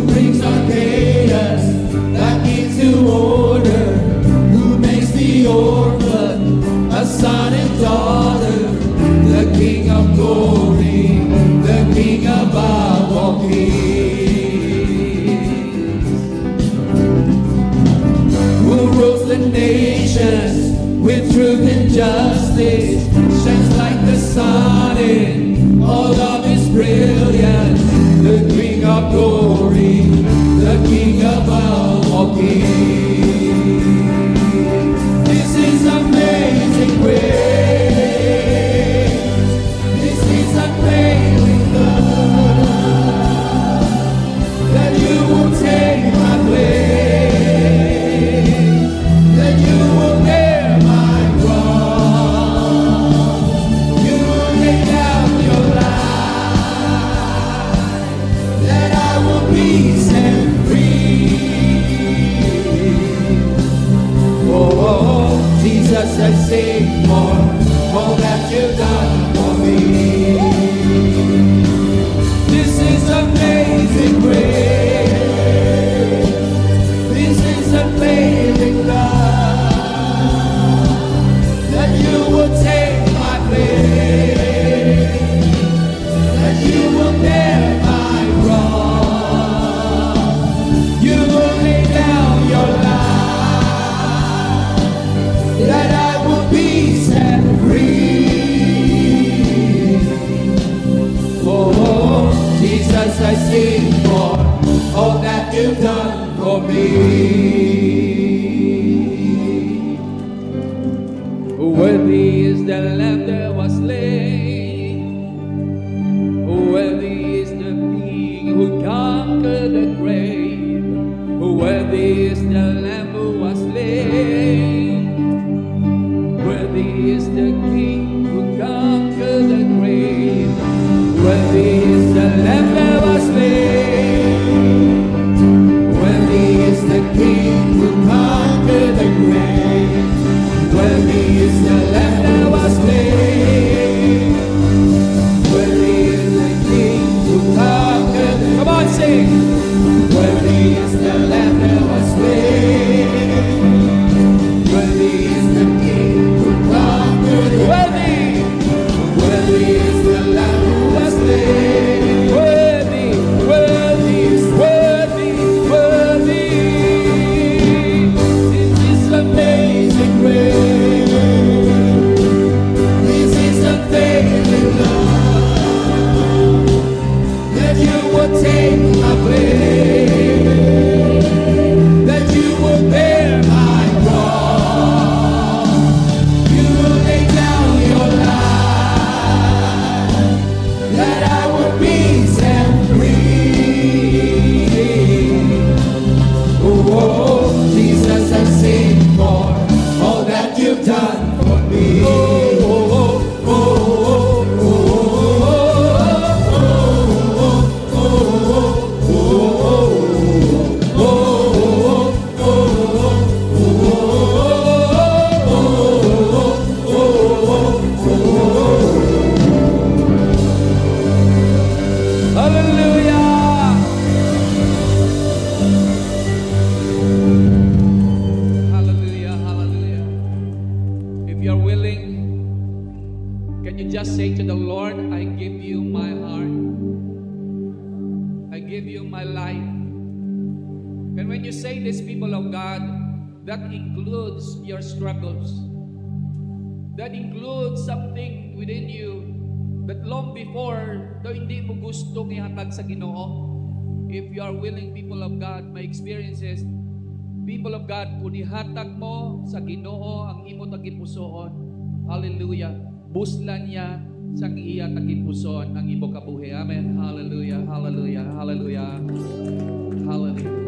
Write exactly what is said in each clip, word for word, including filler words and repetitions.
who brings our chaos back into order, who makes the orphan a son and daughter, the King of glory, the King above all kings, who rules the nations with truth and justice, shines like the sun in all of his brilliance, the King of glory, the King above all kings. This is amazing grace. This is unfailing love, that you will take my place, that you will bear my cross. You will lay down your life, that I will be set free. Oh, Jesus, I sing for all that you done for me. This is amazing grace. This is unfailing love, that you will take my place, that you will bear my cross. You will lay down your life, that I will be set free. Worthy is the Lamb that was slain. Worthy is the King who conquered the grave. Worthy is the Lamb who was slain. Worthy is the King who conquered the grave. Worthy is the Lamb that was slain. Worthy is the King who conquered the grave. Worthy is the Lamb that was slain. Worthy is the King who conquered the Come on, sing. Worthy is the Lamb that was slain. Worthy is the King who conquered the Worthy. Worthy is the Lamb who was slain. Worthy, worthy, worthy, worthy. This is amazing grace. This is unfailing love. That you would take my place, that you would bear my cross. You lay down your life, that I would be set free. Oh, Jesus, I sing for all that you've done for me. Oh, oh, oh. Hallelujah! Hallelujah, hallelujah. If you're willing, can you just say to the Lord, "I give you my heart. I give you my life." And when you say this, people of God, that includes your struggles. That includes something within you that long before daw hindi mo gusto nga ihatag sa Ginoo. If you are willing, people of God, my experiences, people of God, kung ihatag mo sa Ginoo ang imo tagipusoon, hallelujah, buslan niya sang iya tagipusoon ang imo kabuhi. Amen. Hallelujah, hallelujah, hallelujah, hallelujah.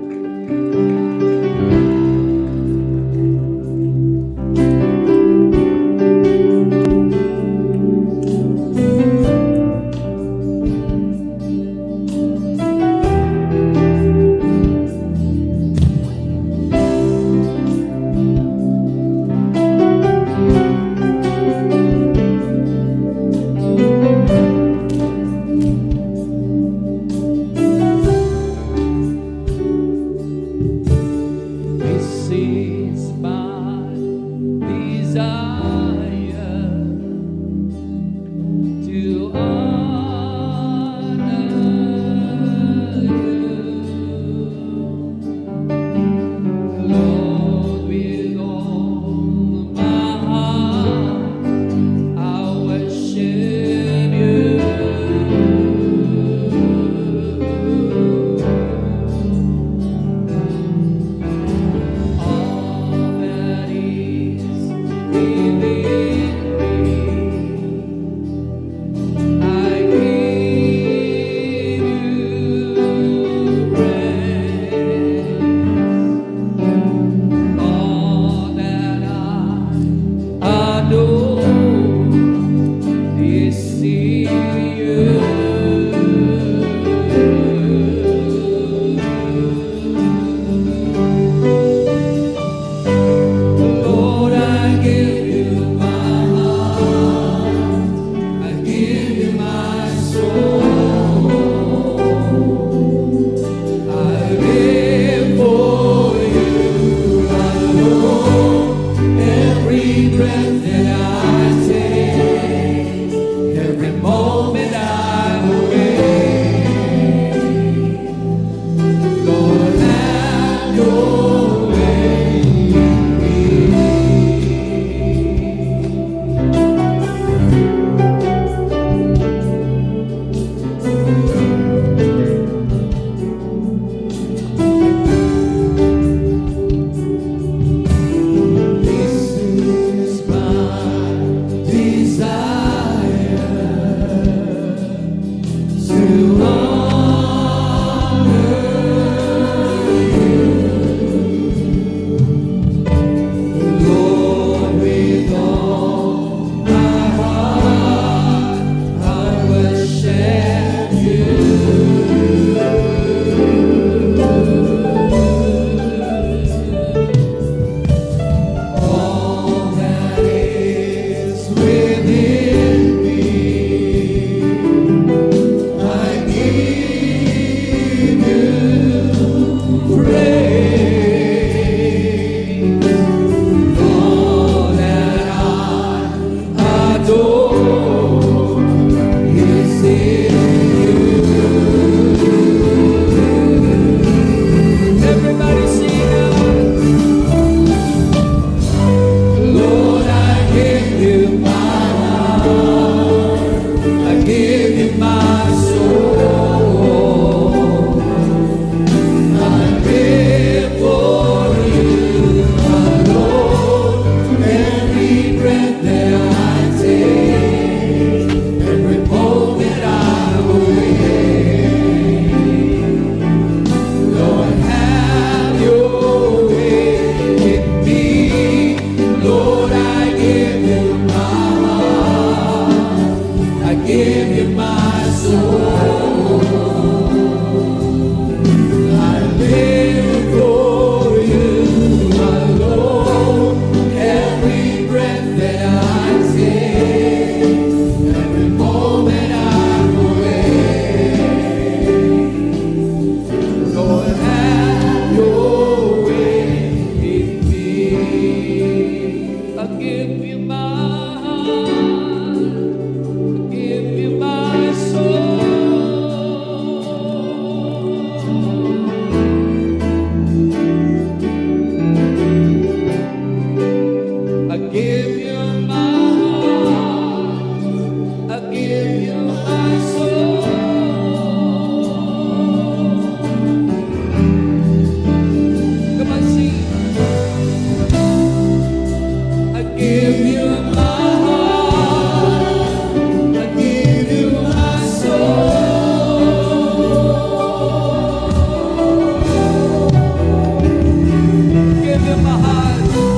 Mahal.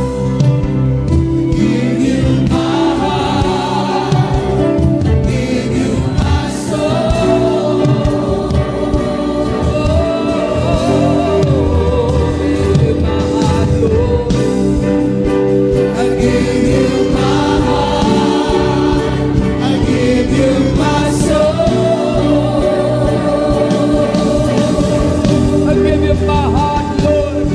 Give you my heart. Give you my soul. Give you my heart, Lord. I give you my heart. I give you my soul. I give you my heart, Lord.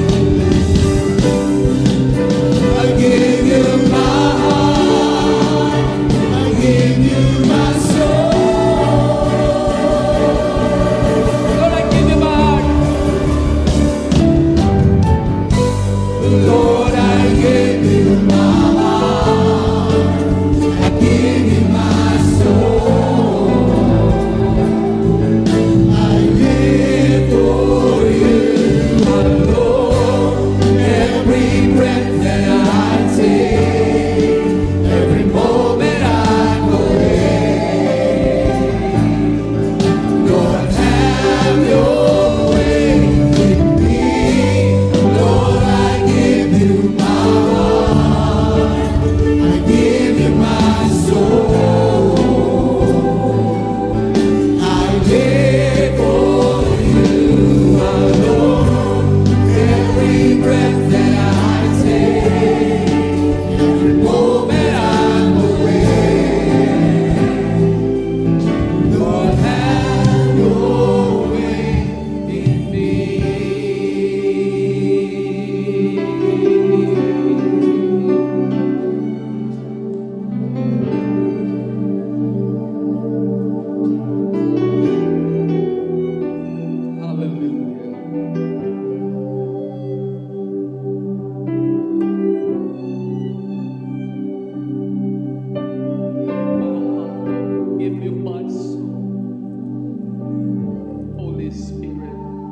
I give you my heart. I give you my soul. Lord, I give you my heart. Lord, I give you my heart. I give you my soul. I live for you, my Lord. Every breath that I take, every moment I'm awake, Lord, have your way in me. Lord, I give you my heart. I give you my soul. I live for you, my Lord. Every breath that I take, every moment I'm awake, Lord, have your way in me. Hallelujah. Give you my soul, Holy Spirit.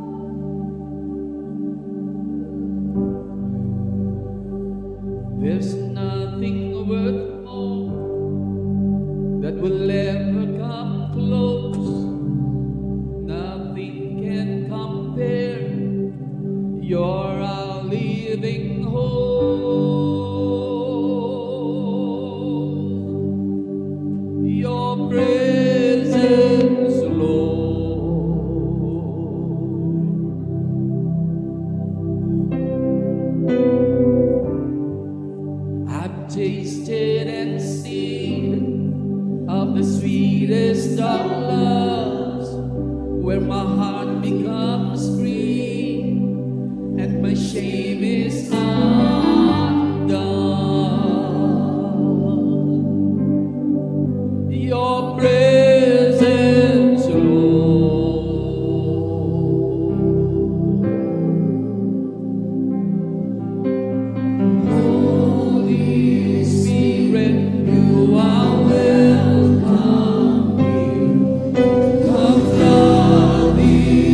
There's nothing worth more that will ever come close. Nothing can compare. You're a living hope. Your presence, Lord. I've tasted and seen of the sweetest of loves, where my heart becomes free and my shame is undone. Your presence, Lord. Holy Spirit, you are welcome here. Come flood this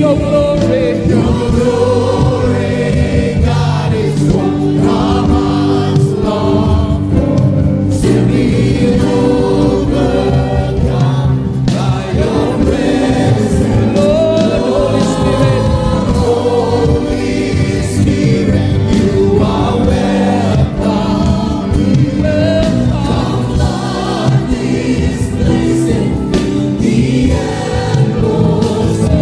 Your glory. Your glory, God, is what our hearts long for. To be overcome by your presence. Lord, Holy Spirit. Holy Spirit, you are welcome. Welcome. Come flood this place and fill the atmosphere.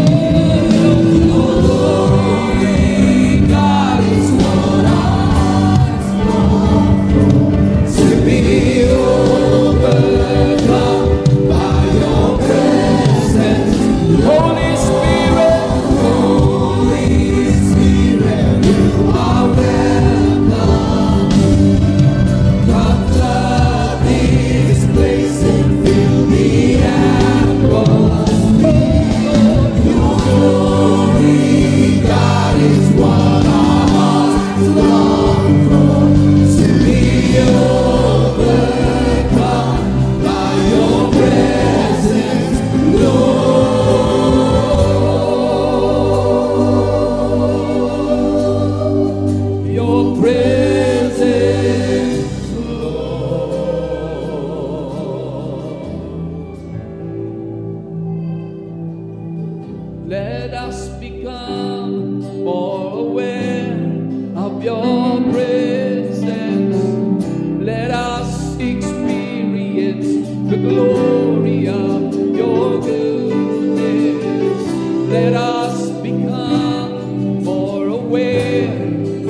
Your glory, God, is what our hearts long for. To be overcome by your presence. Holy Spirit, Holy Spirit, you are welcome. Come flood this place and fill the atmosphere. Your glory, God, is what our hearts long for. To be overcome by your presence, Lord. Your presence, Lord. Let us become more aware of your presence. Let us experience the glory of your goodness. Let us become more aware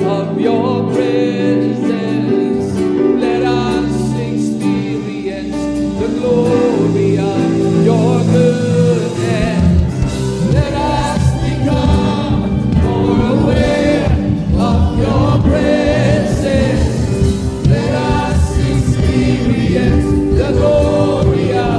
of your presence. Let us experience the glory of your goodness. Let us become more aware of your presence. Let us experience the glory of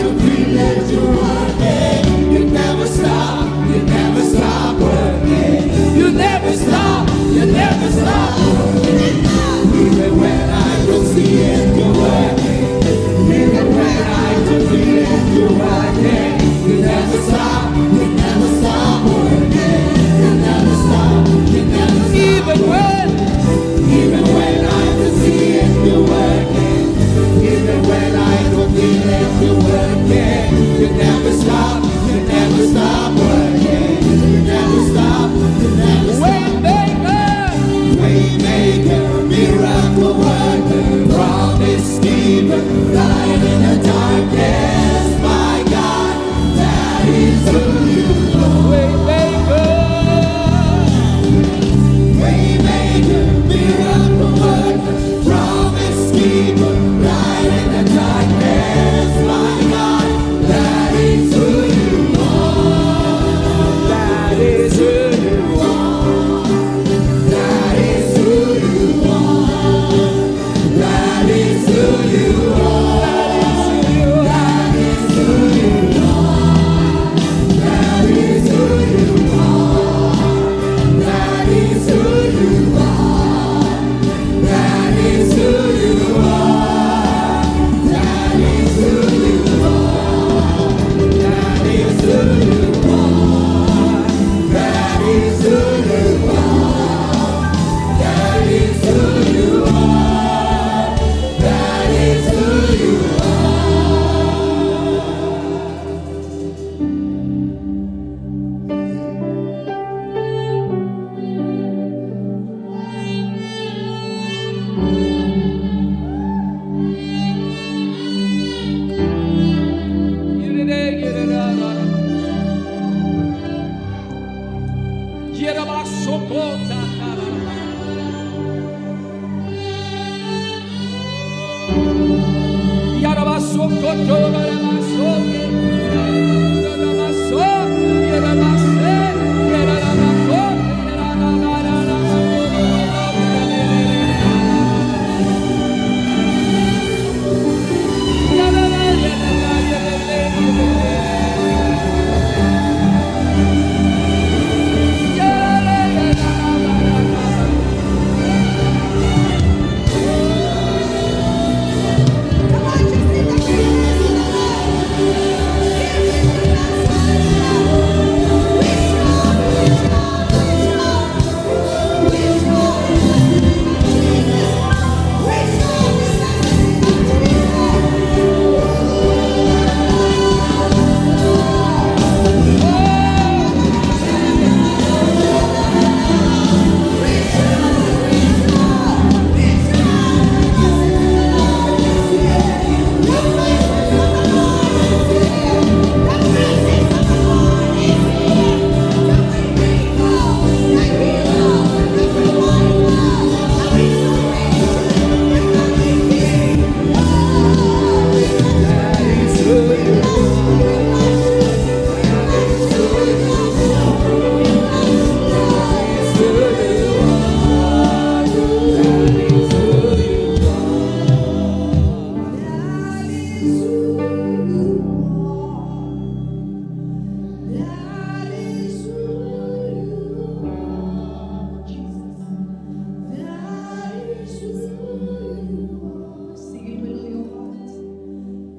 Sing it with all your heart.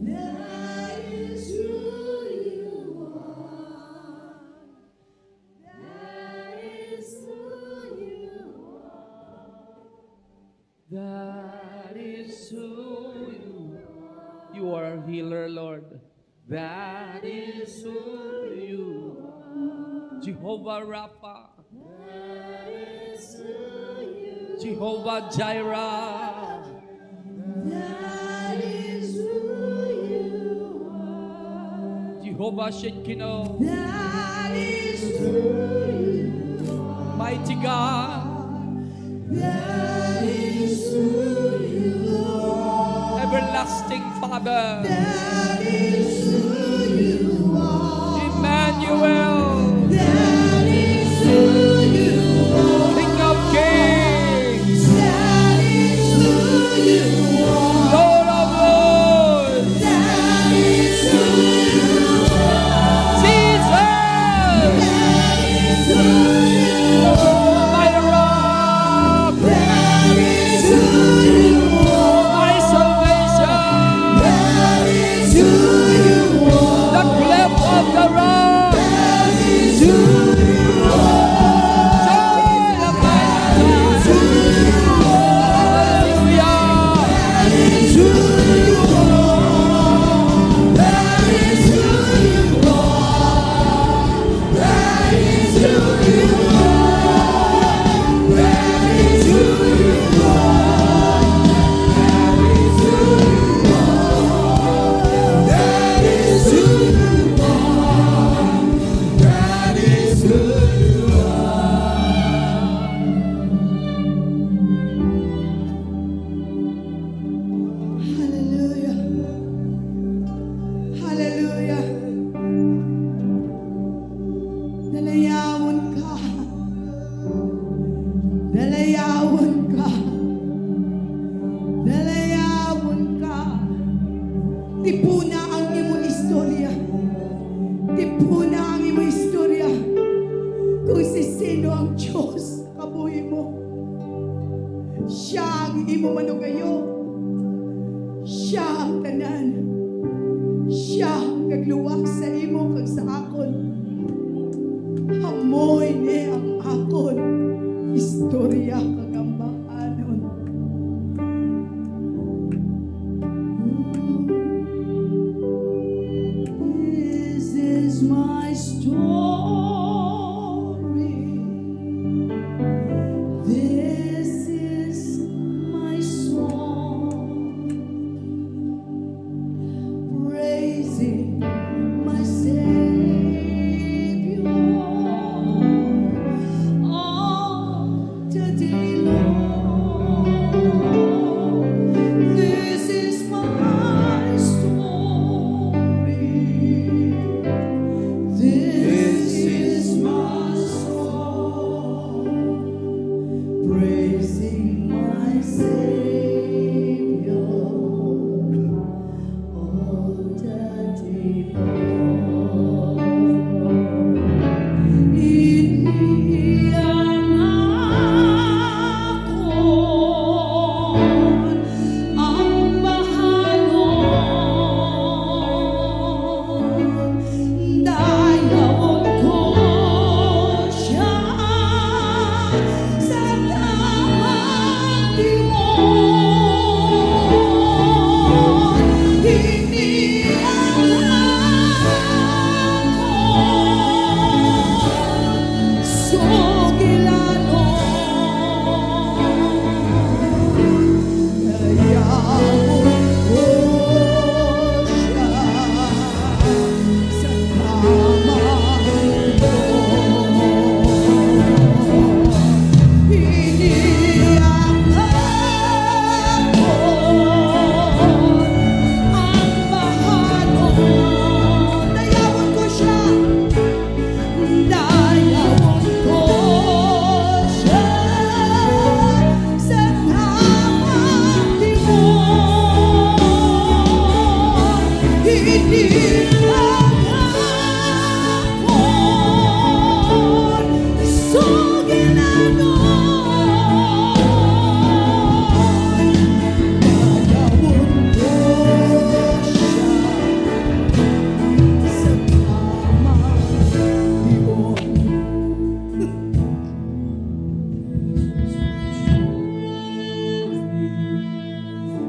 That is who you are. That is who you are. That is who you are. You are a healer, Lord. That is who you are. Jehovah Rapha. That is who you Jehovah Jireh. That is who you are. Jehovah Shekinah. That is who you are. Mighty God. That is who you are. Everlasting Father. That is who you are. Emmanuel. That is who you are. King of kings. That is who you are. Lord of lords. That is who you are. Jesus. That is who you are. My rock. That is who you are. My salvation. That is who you are. The cleft of the rock. That is who you are. Joy of my life. That is who you are. Hallelujah. That is who you are. That is who you are. Hallelujah. Hallelujah. Dalayawon ka. Dalayawon ka. Dalayawon ka. Tipuna ang imo istorya. Tipuna ang imo istorya. Kung si sino ang Dios sa kabuhi mo. Siya ang imo manugayo. Siya ang tanan. Siya ang nagluwas sa imo kag sa akon. Amo ini ang akon istorya kag ambaanon. This is my story. This is my song, praising my Savior all the day long. This is my story.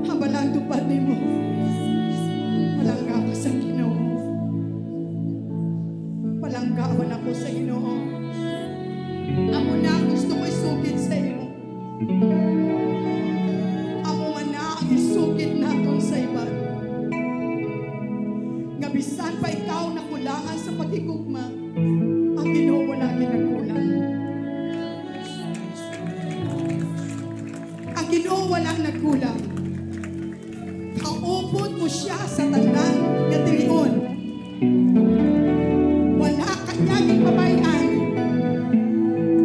Haba na ang tupad nimo. Palangga ka sa Ginoo. Palangga man ako sa Ginoo. Amo na ang gusto ko isugid sa imo. Amo man na ang isugid naton sa iban. Nga bisan pa ikaw nakulangan sa paghigugma, ang Ginoo wala gid nagkulang. Ang Ginoo wala nagkulang. Kaupod mo sia sa tanan nga tilion. Wala ka niya ginpabay-an.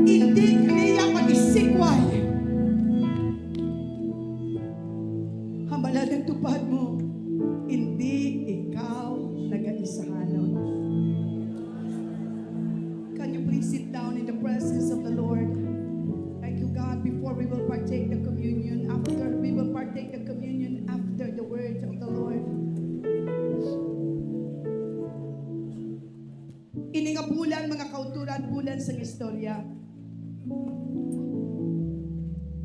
Indi ka niya pag-isikway. Hambala ang tupad mo, indi ikaw nagaisahanon. Can you please sit down in the presence of the Lord? Thank you, God. Before we will partake the communion, after we will partake the communion, after the words of the Lord. Ini nga bulan, mga kauturan, bulan sang istorya.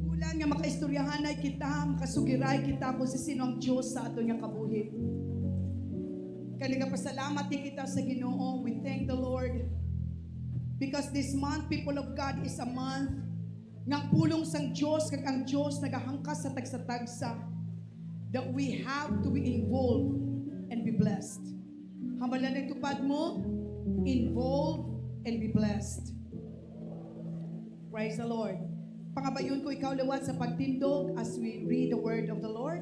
Bulan nga makaistoryahanay kita, makasugiray kita kung si sino ang Dios sa aton nga kabuhi. Kay nagapasalamat di kita sa Ginoo. We thank the Lord because this month, people of God, is a month nga ang pulong sang Dios kag ang Dios nagahangkas sa tagsa-tagsa, that we have to be involved and be blessed. Hambala ang tupad mo, involve and be blessed. Praise the Lord. Pangabayon ko ikaw liwat sa pagtindog as we read the word of the Lord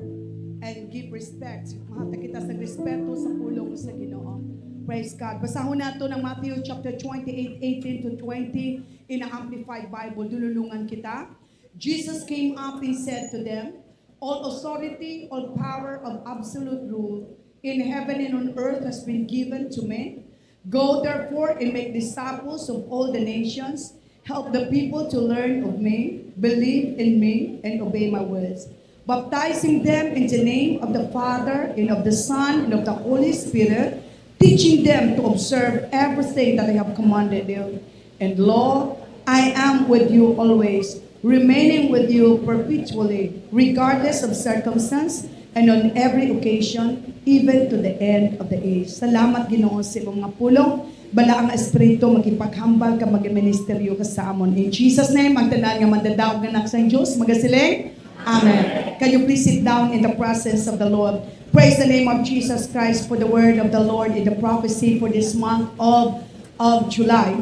and give respect. Mahatag kita sa respeto sa pulong sa Ginoo. Praise God. Basahon nato ang Matthew chapter twenty-eight, eighteen to twenty in the Amplified Bible. Dunulungan kita. Jesus came up and said to them, "All authority, all power of absolute rule in heaven and on earth has been given to me. Go therefore and make disciples of all the nations. Help the people to learn of me, believe in me, and obey my words, baptizing them in the name of the Father and of the Son and of the Holy Spirit, teaching them to observe everything that I have commanded you. And lo, I am with you always, remaining with you perpetually, regardless of circumstance, and on every occasion, even to the end of the age." Salamat, Ginoo, sa imong mga pulong. Bala ang Espiritu, magipaghambal ka, magministeryo ka sa amon. In Jesus' name, ang tanan nga mandadaog nga anak sang Dios, magasiling, "Amen." Can you please sit down in the presence of the Lord? Praise the name of Jesus Christ for the word of the Lord in the prophecy for this month of, of July.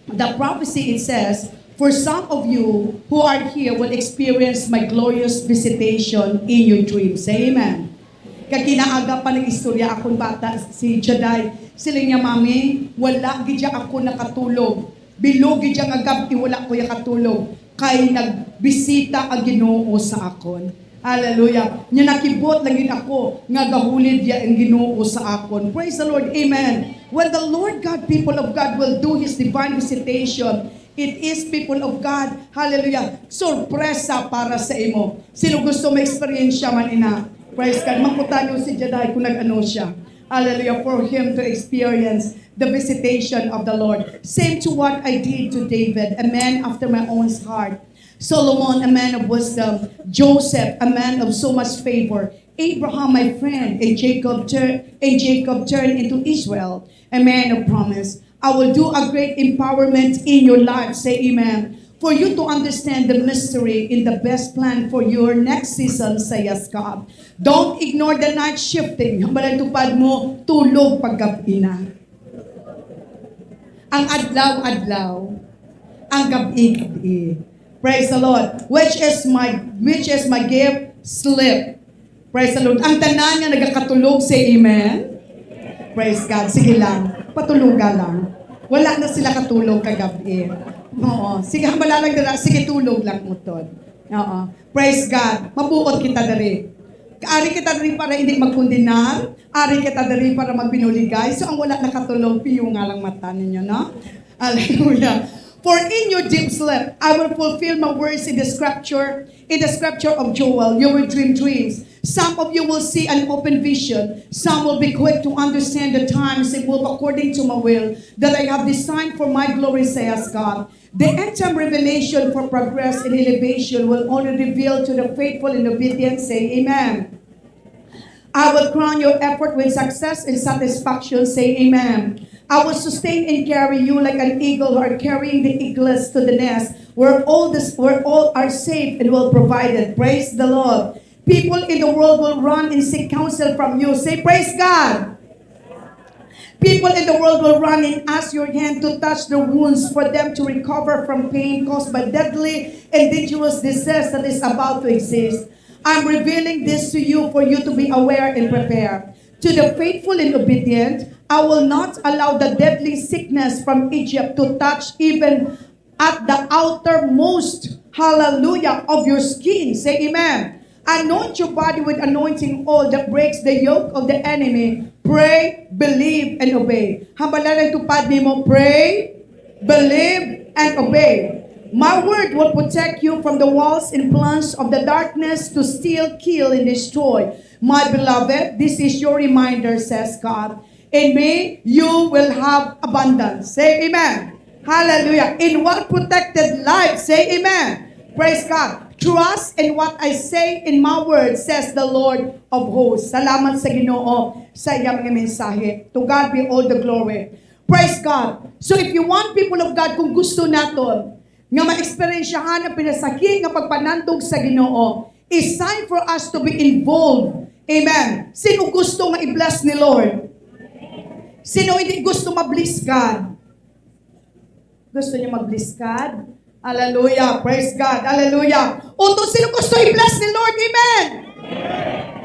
The prophecy, it says, "For some of you who are here will experience my glorious visitation in your dreams." Say amen. Kag kinaaga pa nag-istorya akon bata si Jaday. Siling niya, "Mami, wala gid ya ako nakatulog. Bilo gid ya nga gab-i wala ko ya katulog. Kay nagbisita ang Ginoo sa akon." Hallelujah. Nya nakibot lang gid ako nga gahulid ya ang Ginoo sa akon. Praise the Lord. Amen. When the Lord God, people of God, will do His divine visitation, it is, people of God, hallelujah, sorpresa para sa imo. Sino gusto ma-experience man ina? Praise God. Mangkutan niyo si Jaday kung nag-ano siya. Hallelujah. For him to experience the visitation of the Lord. Same to what I did to David, a man after my own heart. Solomon, a man of wisdom. Joseph, a man of so much favor. Abraham, my friend, and Jacob tur-, and Jacob turned into Israel, a man of promise. I will do a great empowerment in your life. Say amen. For you to understand the mystery in the best plan for your next season, says God. Don't ignore the night shifting. Hambal ang tupad mo, tulog pag gab-i na. Ang adlaw-adlaw, ang gab-i-gab-i. Praise the Lord. Which is my, which is my gift, sleep. Praise the Lord. Ang tanan nga nagakatulog, say amen. Praise God. Sige lang. Patuloga lang. Wala na sila katulog kagabi. Oo. Sige, hambala lang dira. Sige, tulog lang, utod. Oo. Praise God. Mabuot kita diri. Kaari kita diri para hindi magkundinar, Ari kita diri para magbinuligay. So, ang wala nakatulog, piyo nga lang mata ninyo, no? Hallelujah. For in your deep sleep, I will fulfill my words in the scripture, in the scripture of Joel. You will dream dreams. Some of you will see an open vision. Some will be quick to understand the times and move according to my will that I have designed for my glory, says God. The end time revelation for progress and elevation will only reveal to the faithful and obedient. Say amen. I will crown your effort with success and satisfaction. Say amen. I will sustain and carry you like an eagle who are carrying the eaglets to the nest, where all this, where all are safe and well provided. Praise the Lord. People in the world will run and seek counsel from you. Say, "Praise God." People in the world will run and ask your hand to touch their wounds for them to recover from pain caused by deadly and dangerous disease that is about to exist. I'm revealing this to you for you to be aware and prepared. To the faithful and obedient, I will not allow the deadly sickness from Egypt to touch even at the outermost, hallelujah, of your skin. Say amen. Anoint your body with anointing oil that breaks the yoke of the enemy. Pray, believe, and obey. Hambal lang ang tupad nimo, pray, believe, and obey. My word will protect you from the walls and plans of the darkness to steal, kill, and destroy. My beloved, this is your reminder, says God. In me, you will have abundance. Say amen. Hallelujah. In well protected life, say amen. Praise God. Trust in what I say in my word, says the Lord of hosts. Salamat sa Ginoo sa iya mga mensahe. To God be all the glory. Praise God. So if you want, people of God, kung gusto naton nga ma-eksperyensyahan ang pinasaki nga pagpanandog sa Ginoo, it's time for us to be involved. Amen. Sino gusto nga i-bless ni Lord? Sino hindi gusto ma-bless God? Gusto niyo mag-bless God? Hallelujah. Praise God. Hallelujah. Unto sino gusto i-bless ni Lord? Amen.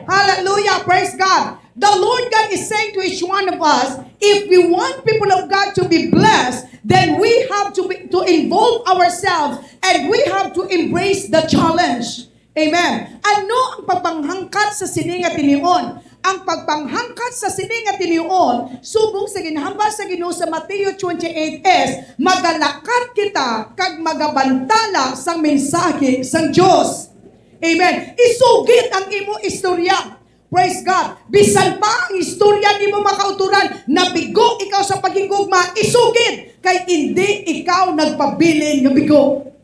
Hallelujah. Praise God. The Lord God is saying to each one of us, if we want people of God to be blessed, then we have to be, to involve ourselves and we have to embrace the challenge. Amen. Ano ang pagpanghangkat sa sini nga tinion? Ang pagpanghangkat sa sini nga tinion, subong sa ginhambal sa Ginoo sa Mateo twenty-eight, is magalakat kita kag magabantala sang mensahe sang Dios. Amen. Isugid ang imo istorya. Praise God. Bisan pa ang istorya nimo, mga kauturan, nabigo ikaw sa paghigugma, isugid, kay indi ikaw nagpabilin nga bigo.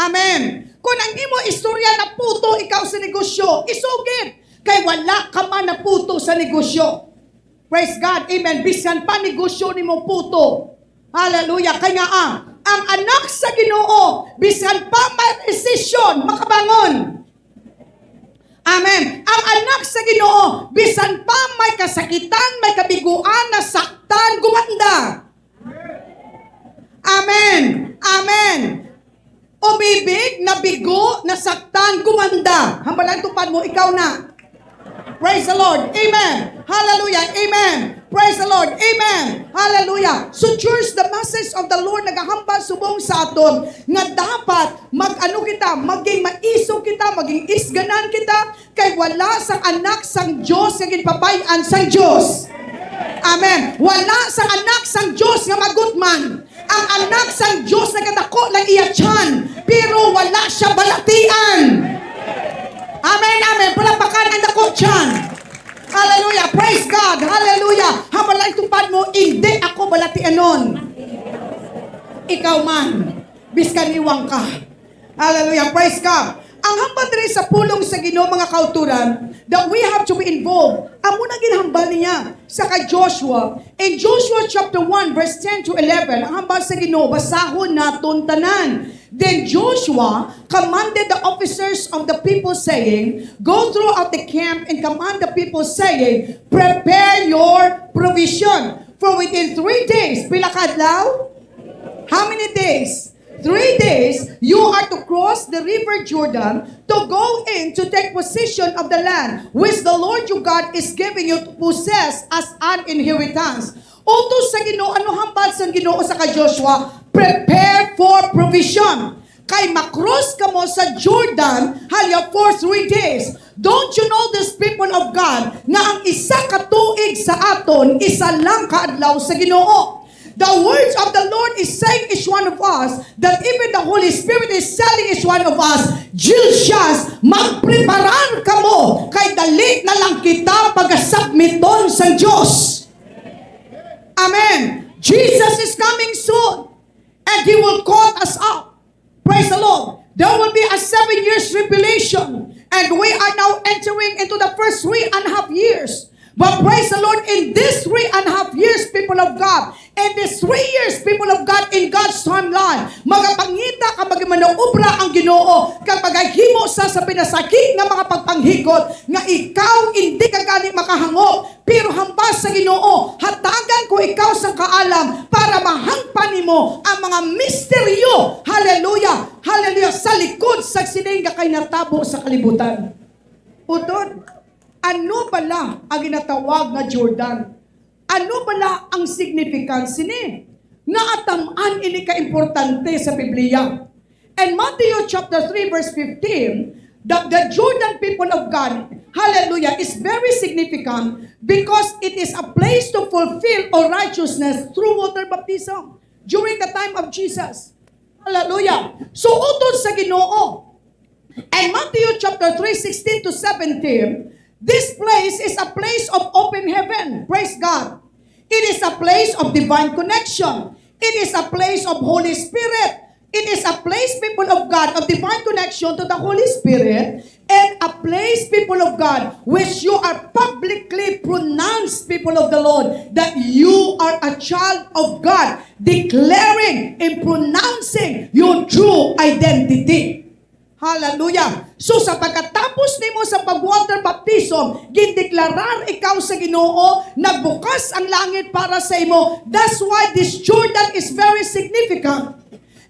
Amen. Kung ang imo istorya, naputo ikaw sa negosyo, isugid, kay wala ka man naputo sa negosyo. Praise God. Amen. Bisan pa negosyo nimo puto. Hallelujah. Kay nga, ah, ang anak sa Ginoo, bisan pa may resesyon, makabangon. Amen. Ang anak sa Ginoo, bisan pa may kasakitan, may kabiguan, nasaktan, gumanda. Amen. Amen. Umibig, nabigo, nasaktan, gumanda. Hambal ang tupad mo, ikaw na. Praise the Lord. Amen. Hallelujah. Amen. Praise the Lord. Amen. Hallelujah. So, church, the message of the Lord nagahambal subong sa aton nga dapat mag-ano kita, maging maisog kita, maging isganan kita, kay wala sang anak sang Dios nga ginpabay-an sang Dios. Amen. Wala sang anak sang Dios nga magutman. Ang anak sang Dios nagadako lang iya tiyan, pero wala siya balatian. Amen, amen. Palakpakan ang dako tiyan. Hallelujah. Praise God. Hallelujah. Hambal ang tupad mo, "Indi ako balatianon." Ikaw man, biskan iwang ka. Hallelujah. Praise God. Ang hambal diri sa pulong sa Ginoo, mga kauturan, that we have to be involved. Amo na ginhambal niya sa kay Joshua. In Joshua chapter one, verse ten to eleven, ang hambal sa Ginoo, basahon naton tanan. Then Joshua commanded the officers of the people, saying, "Go throughout the camp and command the people, saying, 'Prepare your provision. For within three days,'" pila ka adlaw? How many days? "Three days, you are to cross the river Jordan to go in to take possession of the land which the Lord your God is giving you to possess as an inheritance." Utos sa Ginoo, ano hambal sang Ginoo sa kay Joshua? "Prepare for provision." kay makros kamo sa Jordan halya for three days. Don't you know, this people of God, nga ang isa ka tuig sa aton, isa lang ka adlaw sa Ginoo? The words of the Lord is saying each one of us that even the Holy Spirit is telling each one of us, "Just magpreparar kamo, kay dali na lang kita pagasubmiton sa Dios." Amen. Jesus is coming soon, and He will call us up. Praise the Lord. There will be a seven years tribulation, and we are now entering into the first three and a half years. But praise the Lord, in these three and a half years, people of God, in these three years, people of God, in God's timeline, magapangita ka, magmanobra ang Ginoo, kag magahimo sa, sa pinasaki nga mga pagpanghikot, nga ikaw hindi ka gani makahangop, pero hambal sa Ginoo, hatagan ko ikaw sang kaalam para mahangpan nimo ang mga misteryo. Hallelujah! Hallelujah! Sa likod sa sining nga kay natabo sa kalibutan. Utod, ano bala ang ginatawag nga Jordan? Ano bala ang significance sini? Nga atam-an ini ka importante sa Biblia. And Matthew chapter three verse fifteen, the, the Jordan people of God, hallelujah, is very significant because it is a place to fulfill all righteousness through water baptism during the time of Jesus. Hallelujah. So, utod sa Ginoo, and Matthew chapter three sixteen to seventeen, this place is a place of open heaven. Praise God. It is a place of divine connection. It is a place of Holy Spirit. It is a place, people of God, of divine connection to the Holy Spirit, and a place, people of God, which you are publicly pronounced, people of the Lord, that you are a child of God, declaring and pronouncing your true identity. Hallelujah. So, sa pagkatapos nimo sa pag-water baptism, gindeklarar ikaw sa Ginoo, nagbukas ang langit para sa imo. That's why this Jordan is very significant.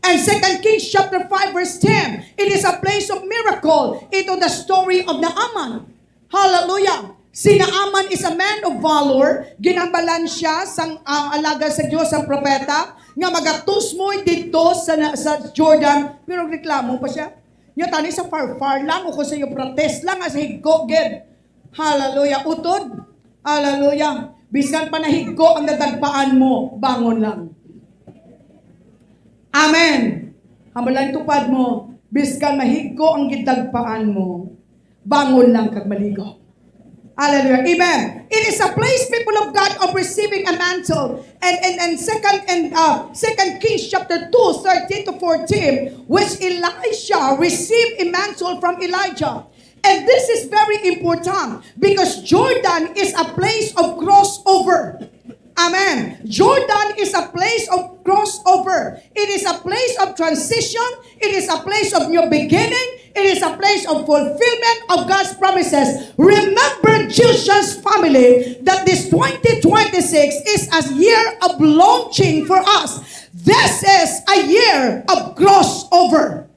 And Second Kings chapter five verse ten, it is a place of miracle. Ito the story of Naaman. Hallelujah. Si Naaman is a man of valor. Ginhambalan siya sang, ah, alagad sa Dios, sang propeta, nga magatusmoy didto sa, sa Jordan. Pero reklamo pa siya. Nya tani sa far-far lang o kung sa iyo protest lang, as higko gid. Hallelujah. Utod. Hallelujah. Bisan pa nahigko ang nadagpaan mo, bangon lang. Amen. Hambalan tupad mo, biskan mahigko ang gidagpaan mo, bangon lang kag maligo. Hallelujah. Amen. It is a place, people of God, of receiving a mantle. And, and, and second, and, uh, Second Kings chapter two, thirteen to fourteen, which Elisha received a mantle from Elijah. And this is very important because Jordan is a place of crossover. Amen. Jordan is a place of crossover. It is a place of transition. It is a place of new beginning. It is a place of fulfillment of God's promises. Remember, children's family, that this twenty twenty-six is a year of launching for us. This is a year of crossover.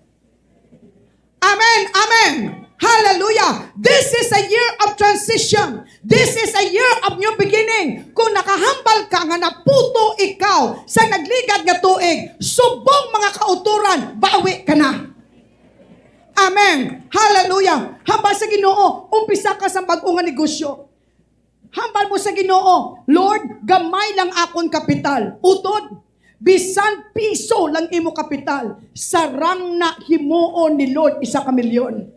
Amen. Amen. Hallelujah. This is a year of transition. This is a year of new beginning. Kung nakahambal ka nga naputo ikaw sa nagligad nga tuig, subong mga kauturan, bawi ka na. Amen. Hallelujah. Hambal sa Ginoo, umpisa ka sa bag-o nga negosyo. Hambal mo sa Ginoo, "Lord, gamay lang akon kapital." Utod, bisan piso lang imo kapital, sarang na himuon ni Lord isa ka milyon.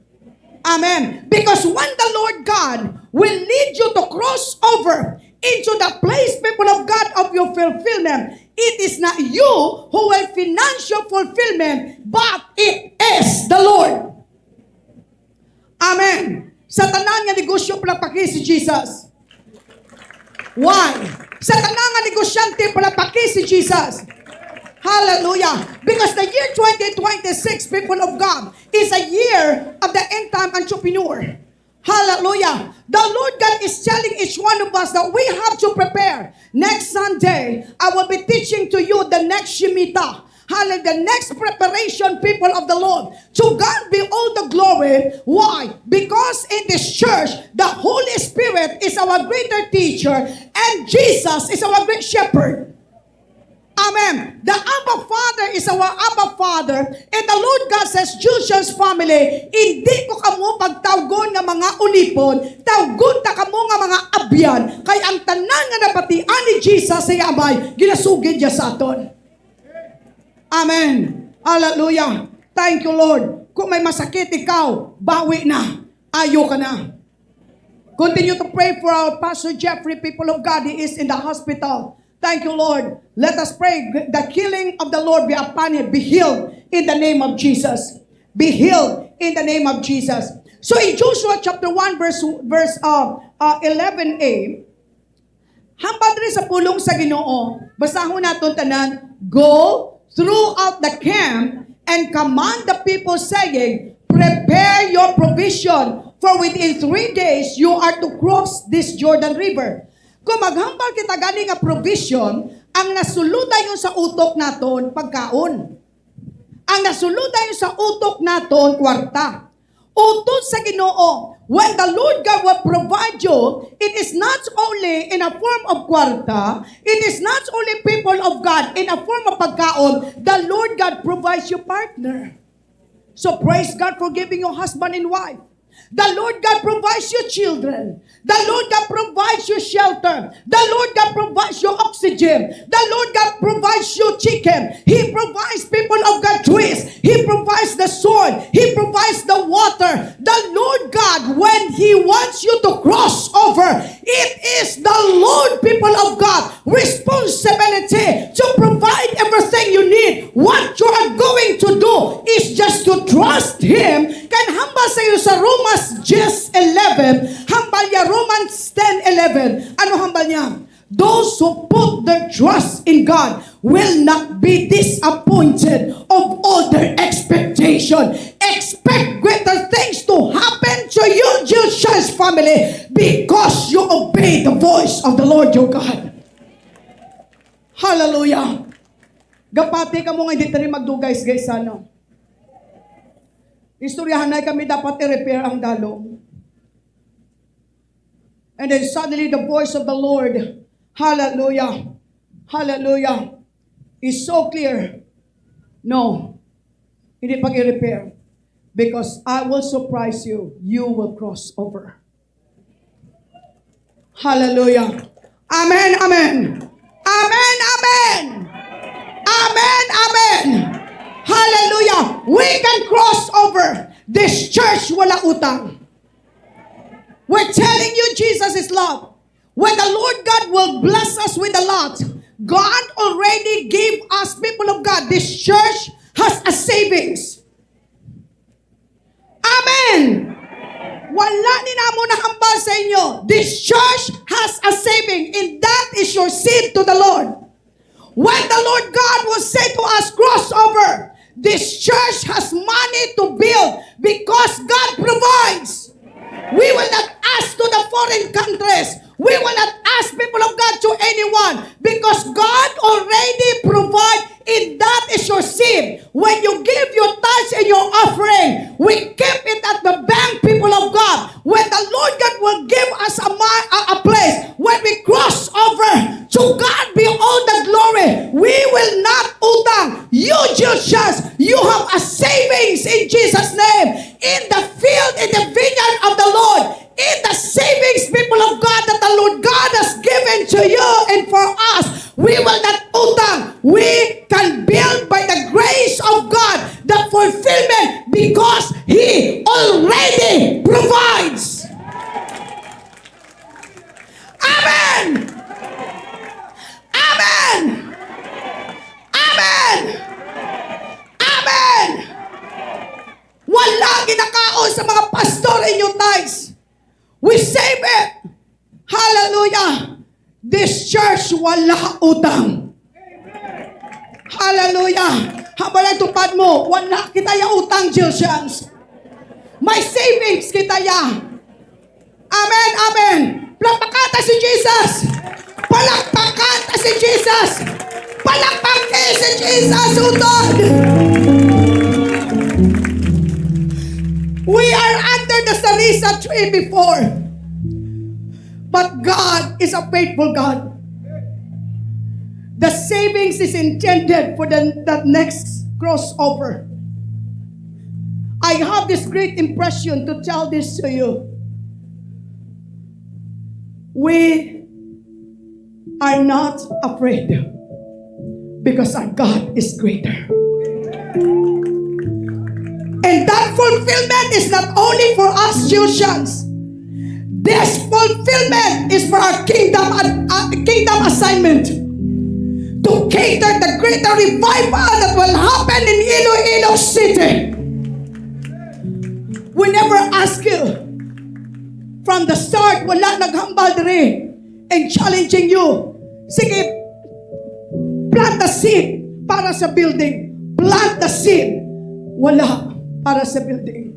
Amen. Because when the Lord God will lead you to cross over into the place, people of God, of your fulfillment, it is not you who will finance your fulfillment, but it is the Lord. Amen. Sa tanan nga negosyo, palakpaki si Jesus. Why? Sa tanan nga negosyante, palakpaki si Jesus. Hallelujah. Because the year twenty twenty-six, people of God, is a year of the end time entrepreneur. Hallelujah. The Lord God is telling each one of us that we have to prepare. Next Sunday, I will be teaching to you the next Shemitah. Hallelujah. The next preparation, people of the Lord. To God be all the glory. Why? Because in this church, the Holy Spirit is our greater teacher and Jesus is our great shepherd. Amen. The Abba Father is our Abba Father. And the Lord God says, "Jusian's family, hindi ko kamo pagtawgon nga mga ulipon, tawgon ta kamo nga mga abyan." Kay ang tanan nga nabatian ni Jesus sa iya Amay, ginasugid niya sa aton. Amen. Hallelujah. Thank you, Lord. Kung may masakit ikaw, bawi na. Ayo ka na. Continue to pray for our Pastor Jeffrey, people of God. He is in the hospital. Thank you, Lord. Let us pray the healing of the Lord be upon him. Be healed in the name of Jesus. Be healed in the name of Jesus. So in Joshua chapter one, verse, verse uh, uh, eleven a, hambal diri sa pulong sa Ginoo, basahon naton tanan, "Go throughout the camp and command the people, saying, 'Prepare your provision, for within three days you are to cross this Jordan River.'" Kung maghambal kita gani nga provision, ang nasulod dayon sa utok naton, pagkaon. Ang nasulod dayon sa utok naton, kwarta. Utot sa Ginoo, when the Lord God will provide you, it is not only in a form of kwarta, it is not only people of God in a form of pagkaon, the Lord God provides you partner. So praise God for giving you husband and wife. The Lord God provides you children. The Lord God provides you shelter. The Lord God provides you oxygen. The Lord God provides you chicken. He provides, people of God, trees. He provides the soil. He provides the water. The Lord God, when He wants you to cross over, it is the Lord, people of God, responsibility to provide everything you need. What you are going to do is just to trust Him. Kay hambal sa iyo sa Romans ten eleven, hambal niya, Romans ten eleven. Ano hambal niya? "Those who put their trust in God will not be disappointed of all their expectation." Expect greater things to happen to you, Jesus family, because you obey the voice of the Lord your God. Hallelujah. Gapati kamo nga hindi tayo magdugay-gaysa, no? Istoryahan na kami dapat i-repair ang dalom. And then suddenly the voice of the Lord, hallelujah, hallelujah, is so clear. No, hindi pag i-repair. Because I will surprise you. You will cross over. Hallelujah. Amen, amen. Amen, amen. Amen, amen. Hallelujah. We can cross over. This church, wala utang. We're telling you, Jesus is love. When the Lord God will bless us with a lot, God already gave us, people of God. This church has a savings. Amen. Wala ni namo nahambal sa inyo. This church has a saving, and that is your seed to the Lord. When the Lord God will say to us, "Crossover, this church has money to build," because God provides. We will not ask to the foreign countries. We will not ask, people of God, to anyone, because God already provide, and that is your seed. When you give your tithes and your offering, we keep it at the bank, people of God. When the Lord God will give us a, mi- a, a place, when we cross over, to God be all the glory. We will not utang. You just, you have a savings in Jesus' name. In the field, in the vineyard of the Lord, in the savings, people of God, that the Lord God has given to you and for us, we will not utang. We can build by the grace of God the fulfillment because He already provides. Amen! Amen! Amen! Amen! Wala ginakaon sa mga pastor inyo tithes. We save it. Hallelujah. This church wala utang. Hallelujah. Hambal ang tupad mo, wala kita ya utang, Josians. May savings kita ya. Amen, amen. Palakpakan ta si Jesus. Palakpakan ta si Jesus. Palakpakan si Jesus, utod. We are under the sarisa tree before. But God is a faithful God. The savings is intended for the, the next crossover. I have this great impression to tell this to you. We are not afraid because our God is greater. And that fulfillment is not only for us Georgians. This fulfillment is for our kingdom, uh, kingdom assignment to cater the greater revival that will happen in Iloilo City. We never ask you from the start, wala naghambal diri and challenging you. Sige, plant the seed para sa building. Plant the seed. Wala para sa building.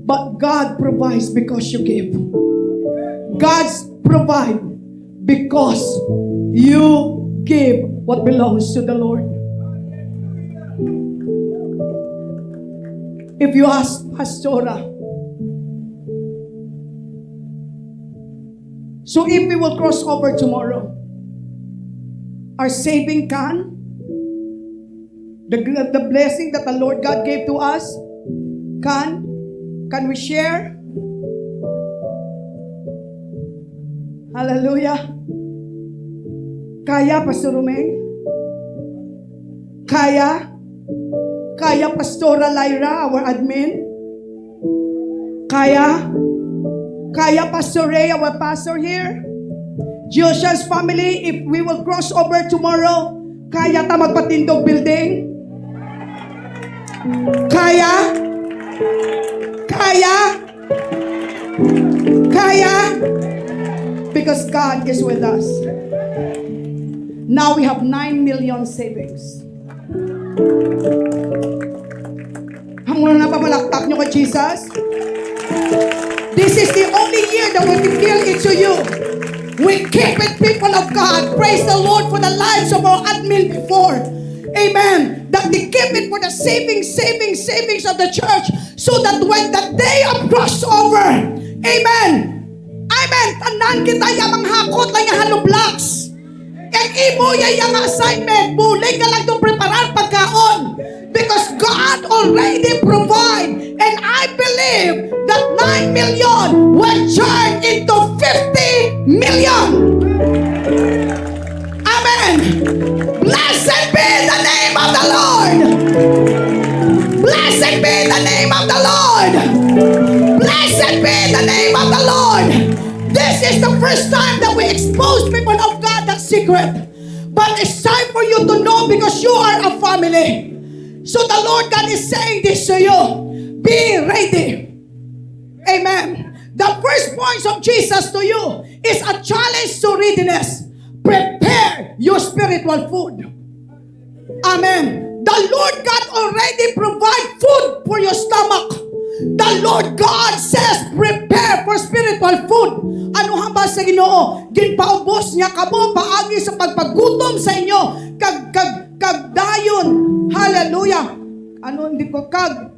But God provides because you give. God's provide because you give what belongs to the Lord. If you ask Pastora, so if we will cross over tomorrow, our saving can, the, gl- the blessing that the Lord God gave to us, can, can we share? Hallelujah. Kaya, Pastor Romeng? Kaya? Kaya, Pastora Lyra, our admin? Kaya? Kaya, Pastor Ray, our pastor here? Josiah's family, if we will cross over tomorrow, kaya ta magpatindog building? Kaya? Kaya? Kaya? Because God is with us. Now we have nine million savings. Amo na, pamalakpak nyo kay Jesus. This is the only year that we reveal it to you. We keep it, people of God. Praise the Lord for the lives of our admin before. Amen. That they keep it for the saving, saving, savings of the church, so that when the day of crossover, amen, amen, tanan kita ya manghakot lang ya hollow blocks. Ang imo ya, ya nga assignment, bulig ka lang to preparar pagkaon. Because God already provide. And I believe that nine million will turn into fifty million. Amen. Blessed be the name of the Lord. Blessed be the name of the Lord. Blessed be the name of the Lord. This is the first time that we expose, people of God, that secret. But it's time for you to know because you are a family. So the Lord God is saying this to you. Be ready. Amen. The first points of Jesus to you is a challenge to readiness. Prepare your spiritual food. Amen. The Lord God already provide food for your stomach. The Lord God says, "Prepare for spiritual food." Ano hambal sa Ginoo? Ginpaubos niya kamo paagi sa pagpagutom sa inyo. Kag, kag, kag dayon. Hallelujah. Ano, hindi ko, kag,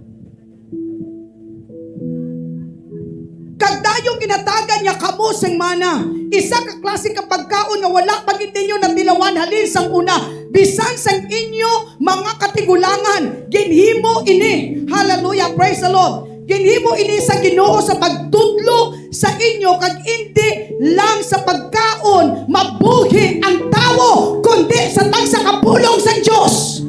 kag dayon ginhatagan niya kamo sing mana, isa ka klase ka pagkaon nga wala pa gid ninyo natilawan halin sang una, bisan sang inyo mga katigulangan. Ginhimo ini, hallelujah, praise the Lord. Ginhimo ini sa Ginoo sa pagtudlo sa inyo, kag indi lang sa pagkaon mabuhi ang tawo, kundi sa tagsa ka pulong sa Dios.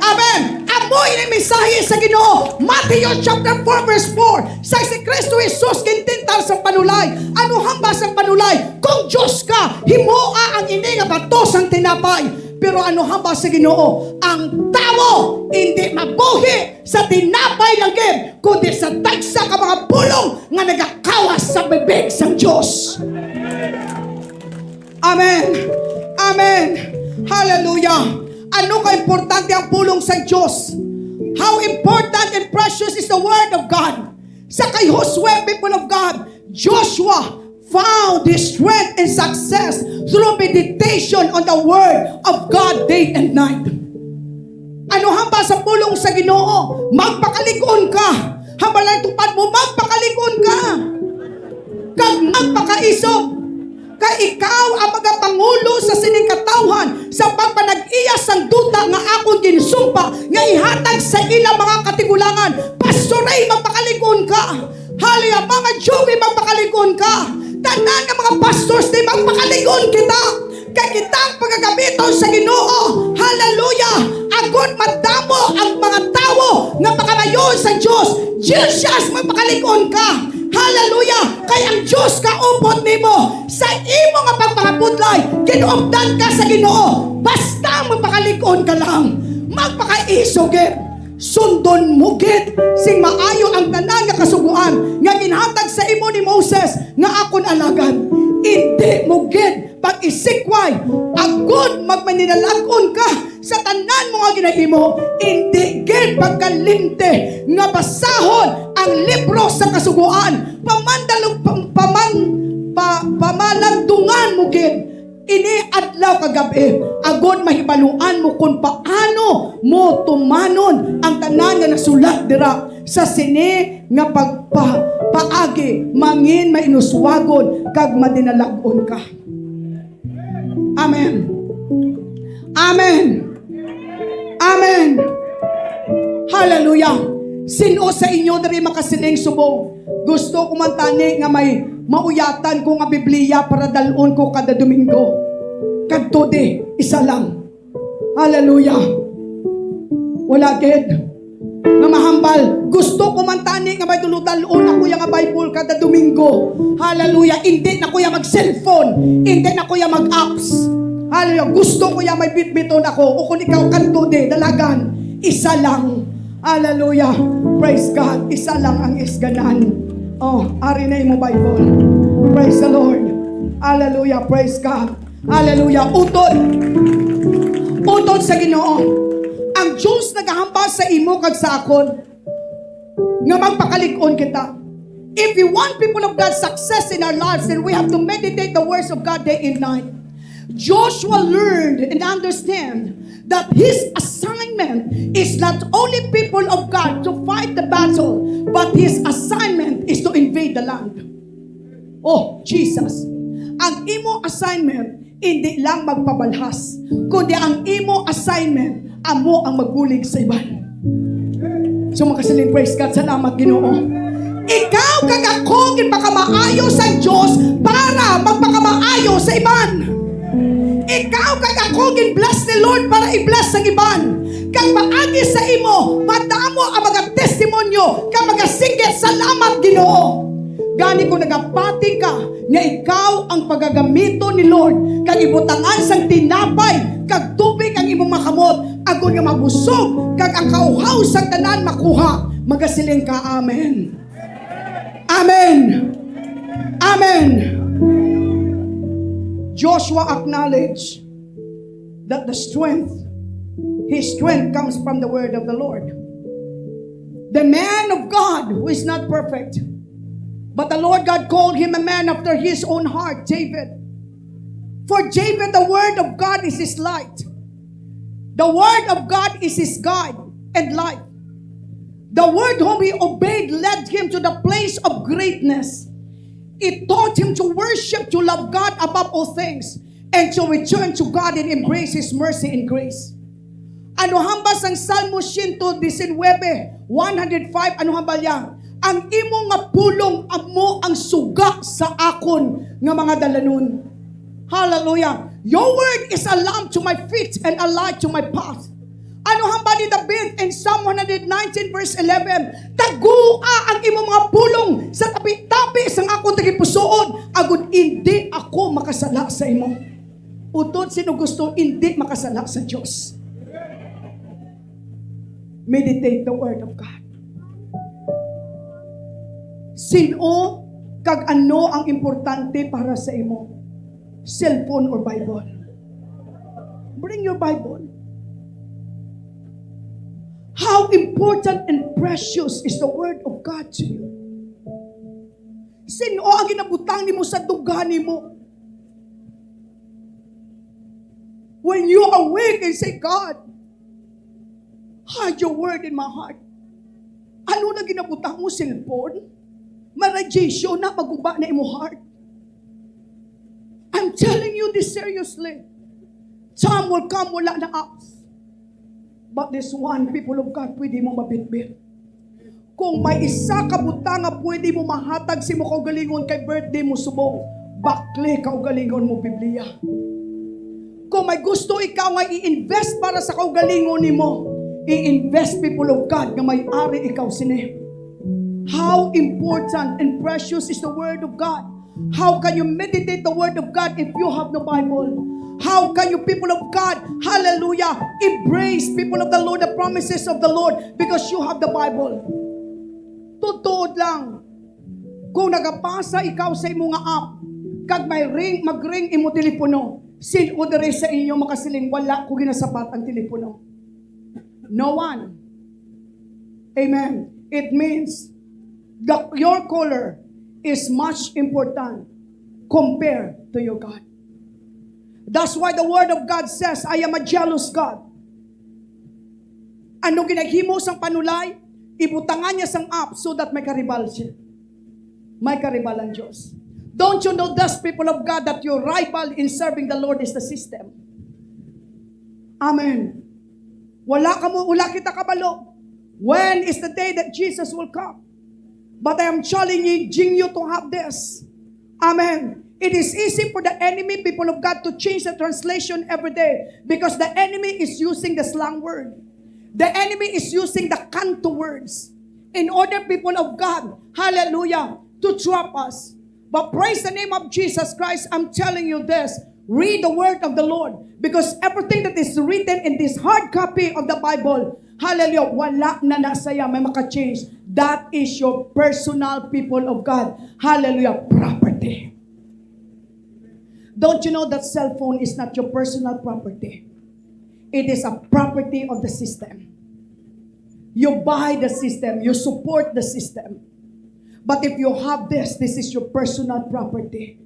Amen. Amo ini mensahe sa Ginoo. Matthew chapter four verse four. Sa si Cristo Jesus gintintar sa panulay. Ano hambal sang panulay? Kung Dios ka, himoa ang ini nga bato sang tinapay. Pero ano hambal sa Ginoo? Ang tawo indi mabuhi sa tinapay lang gid, kundi sa tagsa ka mga pulong nga nagakawas sa bibig sang Dios. Amen. Amen. Hallelujah. Ano ka importante ang pulong sa Dios? How important and precious is the word of God? Sa kay Josue, people of God, Joshua found his strength and success through meditation on the word of God day and night. Ano hambal sa pulong sa Ginoo? Magpakalig-on ka. Hambal lang tupad mo, magpakalig-on ka. Kag magpakaisog. Kay ikaw ang magapangulo sa sining katawhan sa ihatag sa ila mga katigulangan. Pastor Ray, magpakalig-on ka. Hallelujah. Mama Joey, magpakalig-on ka. Tanan nga mga pastors, di magpakalig-on kita. Kay kita ang pagagamiton sa Ginoo. Hallelujah. Agod madamo ang mga tawo nga makamayon sa Dios. Jesus, magpakalig-on ka. Hallelujah. Kay ang Dios kaupod nimo. Sa imo nga pagpangabudlay, ginuupdan ka sa Ginoo. Basta magpakalig-on ka lang. Magpakaiso gid. Sundon mo gid sing maayo ang tanan nga kasugoan nga ginhatag sa imo ni Moses nga akon alagad. Indi mo gid pag-isikway, agod magmaninalag-on ka sa tanan mo nga ginahimo. Indi gid pagkalimti nga basahon ang libro sa kasugoan. Pamandalog, pam-, paman-, pa-, pamalandungan mo gid ini adlaw kag gab-i, agod mahibaluan mo kon paano mo tumanon ang tanan nga nasulat dira sa sini nga pagpa-, paagi, mangin mainuswagon kag madinalag-on ka. Amen. Amen. Amen. Hallelujah. Sino sa inyo diri makasiling subong, "Gusto ko man tani nga may mauyatan ko nga Biblia para dal-on ko kada Domingo." Kadto di, isa lang. Hallelujah. Wala gid. Nga mahambal, "Gusto ko man tani nga may tulo dal-on ako ya nga Bible kada Domingo." Hallelujah. Indi na ko ya mag-cellphone. Indi na ko ya mag-apps. Hallelujah. Gusto ko ya may bitbiton ako. O kung ikaw, kadto di, dalagan. Isa lang. Hallelujah. Praise God. Isa lang ang isganan. Oh, ari na imo Bible. Praise the Lord. Hallelujah. Praise God. Hallelujah. Utod. Utod sa Ginoo. Ang Dios nagahambal sa imo kag sa akon nga magpakalig-on kita. If we want, people of God, success in our lives, then we have to meditate the words of God day and night. Joshua learned and understand that his assignment is not only, people of God, to fight the battle, but his assignment is to invade the land. Oh, Jesus. Ang imo assignment, hindi lang magpabalhas, kundi ang imo assignment, amo ang magbulig sa iban. So, makasiling, "Praise God, salamat, Ginoo." Ikaw kag ako ginpakamaayo sang Dios para magpakamaayo sa iban. Ikaw kag ako gin-bless ni Lord para i-bless sang iban. Kag paagi sa imo, madamo ang mga testimonyo kag mga singgit, "Salamat, Ginoo." Gani, kung nagapati ka nga ikaw ang pagagamiton ni Lord, kag ibutangan sang tinapay kag tubig ang imong mga kamot, agod nga mabusog kag ang kauhaw sang tanan makuha, magasiling ka, "Amen." Amen. Amen. Joshua acknowledged that the strength, his strength comes from the word of the Lord. The man of God who is not perfect, but the Lord God called him a man after his own heart, David. For David, the word of God is his light. The word of God is his guide and life. The word whom he obeyed led him to the place of greatness. It taught him to worship, to love God above all things, and to return to God and embrace His mercy and grace. Ano hambal sang Salmo siyento disinwebe, one hundred five, ano hambal niya? "Ang imo nga pulong amo ang suga sa akon nga mga dalanon." Hallelujah. "Your word is a lamp to my feet and a light to my path." Ano hambal ni David in Psalm one hundred nineteen verse eleven? "Tagua ang imo mga pulong sa tabi-tabi sang akon tagipusoon, agod indi ako makasala sa imo." Utod sino gusto indi makasala sa Dios? Meditate the word of God. Sin-o kag ano ang importante para sa imo? Cellphone or Bible? Bring your Bible. How important and precious is the word of God to you? Sin-o ang ginabutang nimo sa duga nimo? When you awake and say, "God, hide your word in my heart." Ano na ginabutang mo, cellphone? May radiation na, maguba na imo heart. I'm telling you this seriously. Time will come, wala na apps. But this one, people of God, pwede mo mabitbit. Kung may isa ka butang nga pwede mo mahatag sa imo kaugalingon kay birthday mo subong, bakli kaugalingon mo Biblia. Kung may gusto ikaw nga i-invest para sa kaugalingon nimo, i-invest, people of God, nga may ari ikaw sini. How important and precious is the Word of God. How can you meditate the Word of God if you have no Bible? How can you, people of God, hallelujah, embrace, people of the Lord, the promises of the Lord because you have the Bible? Tuod-tuod lang, kung nagapasa ikaw sa imo nga app, kag may ring, mag-ring imo telepono, sin-o diri sa inyo makasiling, "Wala ko ginasapat ang telepono"? No one. Amen. It means that your caller is much important compared to your God. That's why the Word of God says, "I am a jealous God." Ano ginaghimo sang panulay? Ibutangan niya sang app so that may karibal siya. May karibal ang Diyos. Don't you know this, people of God, that your rival in serving the Lord is the system? Amen. Wala ka mo, wala kita kabalo. When is the day that Jesus will come? But I am challenging you to have this. Amen. It is easy for the enemy, people of God, to change the translation every day because the enemy is using the slang word. The enemy is using the kanto words in order, people of God, hallelujah, to trap us. But praise the name of Jesus Christ, I'm telling you this, read the word of the Lord, because everything that is written in this hard copy of the Bible, hallelujah, wala na na saya may maka-change. That is your personal, people of God, hallelujah, property. Don't you know that cell phone is not your personal property? It is a property of the system. You buy the system, you support the system. But if you have this, this is your personal property.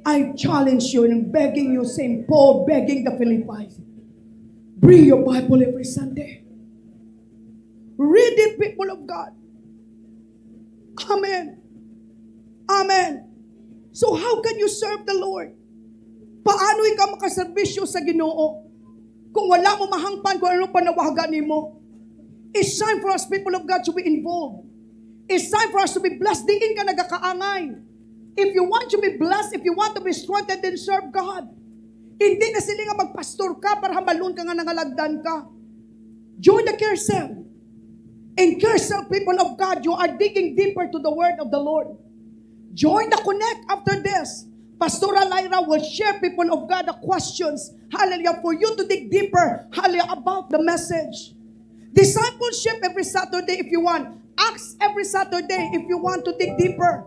I challenge you and I'm begging you, Saint Paul begging the Philippians, bring your Bible every Sunday. Read it, people of God. Amen. Amen. So how can you serve the Lord? Paano ikaw makaserbisyo sa Ginoo kung wala mo mahangpan kung ano panawagan nimo? It's time for us, people of God, to be involved. It's time for us to be blessed. Diin ka nagakaangay. If you want to be blessed, if you want to be strengthened, then serve God. Hindi na sila nga magpastor ka para hambalon ka nga nangalagdan ka. Join the care cell. In care cell, people of God, you are digging deeper to the word of the Lord. Join the connect after this. Pastora Lyra will share, people of God, the questions, hallelujah, for you to dig deeper, hallelujah, about the message. Discipleship every Saturday if you want. Acts every Saturday if you want to dig deeper.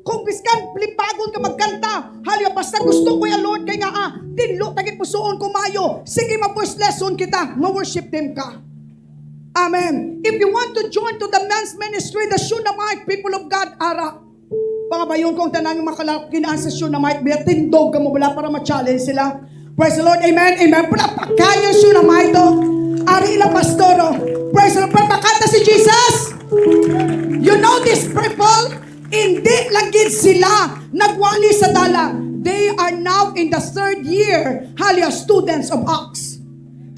Kung biskan lipagon ka magkanta, hallelujah, basta gusto ko ya, Lord, kay nga, ah, tinlo tagi pusoon ko mayo. Sige, ma-voice lesson kita, ma-worship team ka. Amen. If you want to join to the men's ministry, the Shunammite people of God, ara. Pangabayon ko ang tanan nga mga kalalakihan sa Shunammite, biya tindog ka mo bala para ma-challenge sila. Praise the Lord. Amen. Amen. Pala pagkayo Shunammite to. Ari ila pastoro. Praise the Lord. Pagpakanta si Jesus. You know these people, hindi lang gid sila nagwali sa dalan. They are now in the third year, hallelujah, students of Acts.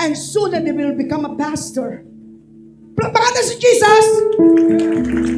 And soon they will become a pastor. Pagpakanta si Jesus.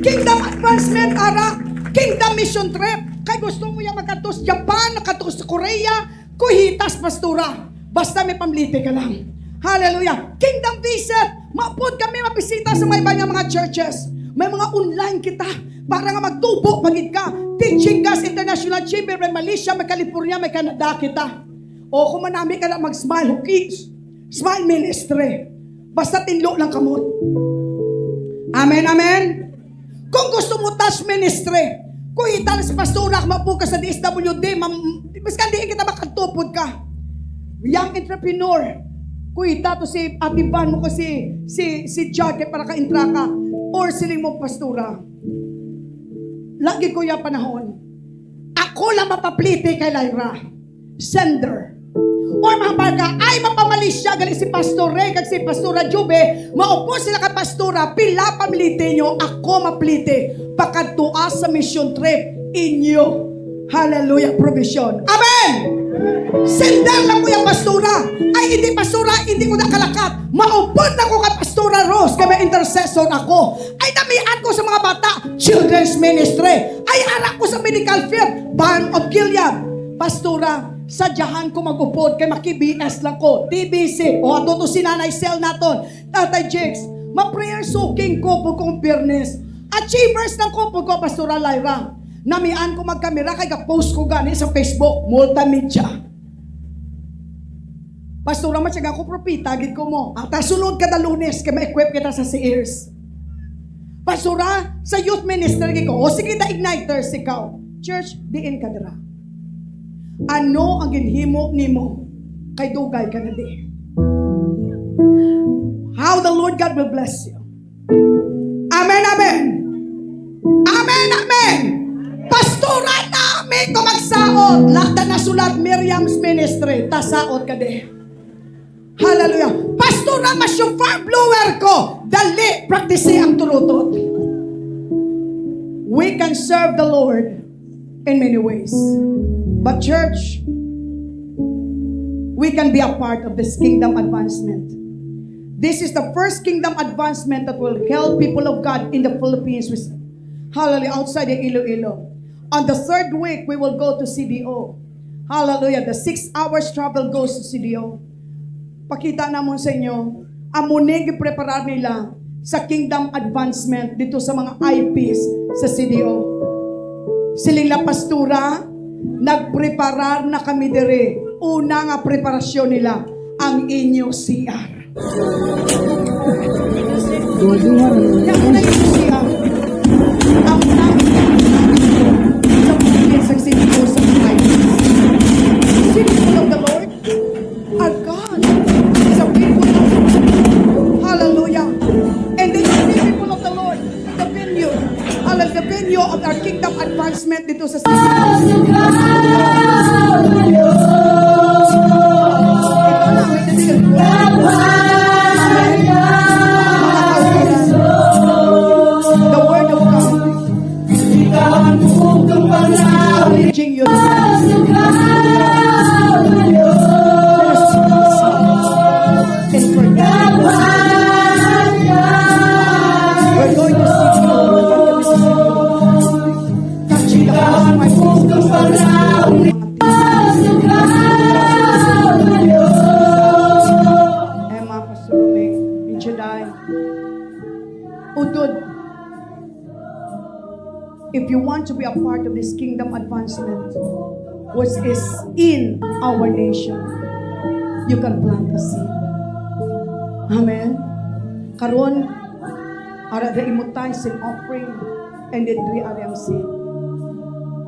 Kingdom advancement, ara. Kingdom mission trip. Kay gusto mo yang magkadto sa Japan, magkadto sa Korea, kuhitas, pastora. Basta may pamlite ka lang. Hallelujah. Kingdom visit. Maupod kami mabisita sa may iba nga mga churches. May mga online kita para nga magtubo pa gid ka. Teaching ka sa International Chamber, may Malaysia, may California, may Canada kita. O kung manami ka na mag-smile, who cares? Smile ministry. Basta tinlo lang kamot. Amen, amen. Kung gusto mo touch ministry, kung itala sa pastora, maupod ka sa D S W D, mam-, biskan di kita makatupod ka. Young entrepreneur, kung ita to si Ate Van mo ko si, si, si Jack, kay para ka-intra ka, or siling mo, "Pastora, lagi ko ya panahon. Ako lang mapapliti kay Lyra." Sender. Or mga barka, ay mapamalisya gali si Pastor Ray kag si Pastora Jube, maupo sila kay Pastora, "Pila pamilite nyo, ako maplite. Pakadtua sa mission trip, inyo." Hallelujah, provision. Amen! Sender lang ko yung pastora. Ay, hindi pastora, Hindi ko nakalakat. Maupod na ko kay Pastora Rose kay may intercessor ako. Ay, namian ko sa mga bata, children's ministry. Ay, ara ko sa medical field, Balm of Gilead. Pastora, sadyahan ko mag-upod kay maki-B S lang ko. T B C. O, ato to si Nanay Cel naton. Tatay Jigs, ma-prayer soaking ko pag kung Biyernes. Achievers lang ko pag ko, Pastora Lyra. Namian ko magkamera kay ga-post ko gani sa Facebook, multimedia. Pastora, matyaga ko, propeta gid ko mo. Ata sunod kada Lunes kay ma-equip kita sa Sears. Pastora, sa youth minister gid ko. O sige, da igniters ikaw. Church, diin ka dira? Ano ang ginhimo nimo? Kay dugay ka na di. How the Lord God will bless you. Amen, amen. Amen, amen. Pastora, nami ko magsaot. Lakta na sulat Miriam's Ministry. Tasaot ka di. Hallelujah. Pastora, ma-shofar blower ko. Dali, praktisi ang turutot. We can serve the Lord in many ways. But church, we can be a part of this kingdom advancement. This is the first kingdom advancement that will help people of God in the Philippines. Hallelujah. Outside the Iloilo. On the third week, we will go to C D O. Hallelujah. The six hours travel goes to C D O. Pakita namon sa inyo, amo ni gipreparar nila sa kingdom advancement dito sa mga I Ps sa C D O. Siling la, Pastora, nagpreparar na kami diri. Una nga preparasyon nila, ang inyo C R. Duha-duha ra naman. Yan na yung C R. Ang namin sa pagkakas sa C D O sa I Ps. Sino po ang the Lord? Our God is a faithful God. Hallelujah. And then the people of the Lord, the venue. Hallelujah. The venue of our kingdom advancement dito sa city. The word of God. Reaching you. We're going to see you. Touching the hearts of my Emma, Pastor Romeo, Inchaday, Udod. If you want to be a part of this kingdom advancement, which is in our nation, you can plant a seed. Amen. Karon, ara, the imo tithes and offering, and then diri ari ang seed.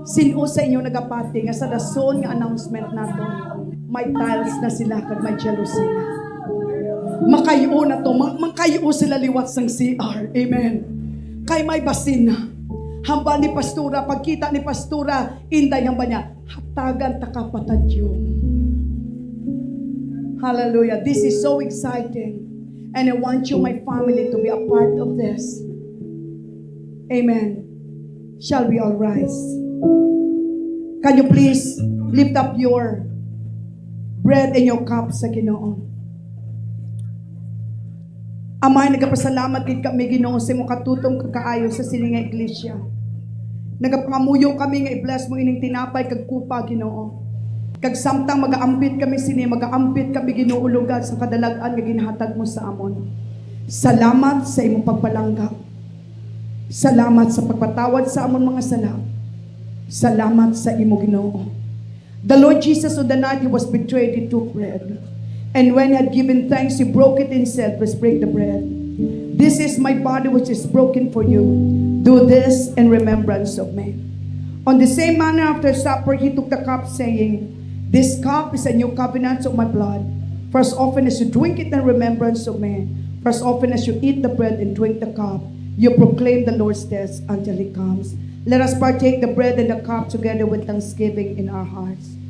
Sin-o sa inyo nagapati nga sa dason nga announcement nato, may tiles na sila kag may jealousy na? Makayo na to, ma-, makayo sila liwat sang C R. Amen. Kay may basin na. Hambal ni Pastora, pagkita ni Pastora, Inday, hambal niya, "Hatagan ta ka patadyo." Hallelujah. This is so exciting. And I want you, my family, to be a part of this. Amen. Shall we all rise? Can you please lift up your bread and your cup sa Ginoo? Amay, nagapasalamat gid kami, Ginoo, sa imong katutom kag kaayo sa sini nga iglesia. Nagapangamuyo kami nga i-bless mo ining tinapay kag kupa, Ginoo. Kag samtang magaampit kami sini, magaampit kami, Ginoo, lugad sa kadalag-an nga ginhatag mo sa amon. Salamat sa imong pagpalangga. Salamat sa pagpatawad sa amon mga sala. Salamat sa imo, Ginoo. The Lord Jesus, on the night he was betrayed, he took bread. And when he had given thanks, he broke it and said, "Let's break the bread. This is my body which is broken for you. Do this in remembrance of me." On the same manner, after supper, he took the cup, saying, "This cup is a new covenant of my blood. For as often as you drink it in remembrance of me, for as often as you eat the bread and drink the cup, you proclaim the Lord's death until he comes." Let us partake the bread and the cup together with thanksgiving in our hearts.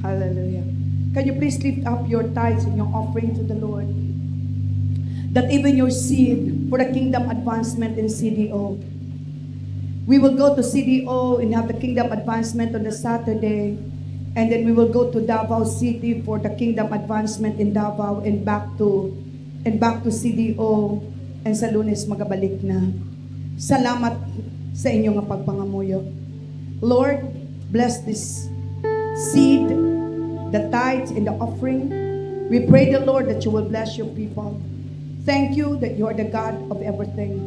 Hallelujah. Can you please lift up your tithes and your offering to the Lord? That even your seed for the kingdom advancement in C D O. We will go to C D O and have the kingdom advancement on the Saturday. And then we will go to Davao City for the kingdom advancement in Davao and back to and back to C D O, and sa Lunes magabalik na. Salamat sa inyo nga pagpangamuyo. Lord, bless this seed, the tithes, and the offering. We pray, the Lord, that you will bless your people. Thank you that you are the God of everything.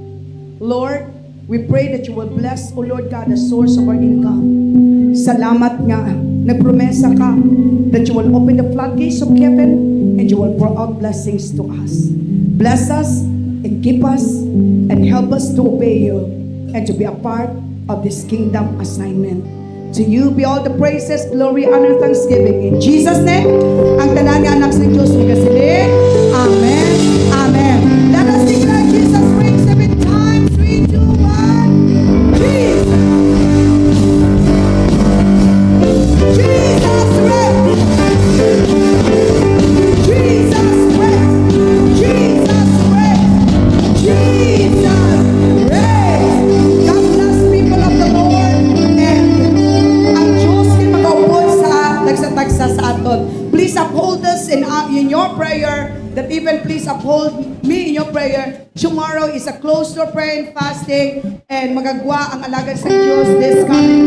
Lord, we pray that you will bless, O Lord God, the source of our income. Salamat nga nagpromesa ka that you will open the floodgates of heaven and you will pour out blessings to us. Bless us and keep us and help us to obey you and to be a part of this kingdom assignment. To you be all the praises, glory, honor, thanksgiving. In Jesus' name, ang tanan nga anak sa Diyos, magasiling, Amen, Amen. Let us declare Jesus reigns every time. Three, two, one. Jesus. Jesus reigns. Jesus reigns. Jesus reigns. Jesus reigns. God bless, people of the Lord. And ang Diyos kay magaupod sa tagsa-tagsa sa aton. Please uphold us in, uh, in your prayer. That even please uphold me in your prayer. Tomorrow is a close to prayer and fasting. And magagwa ang alagad sa Diyos this coming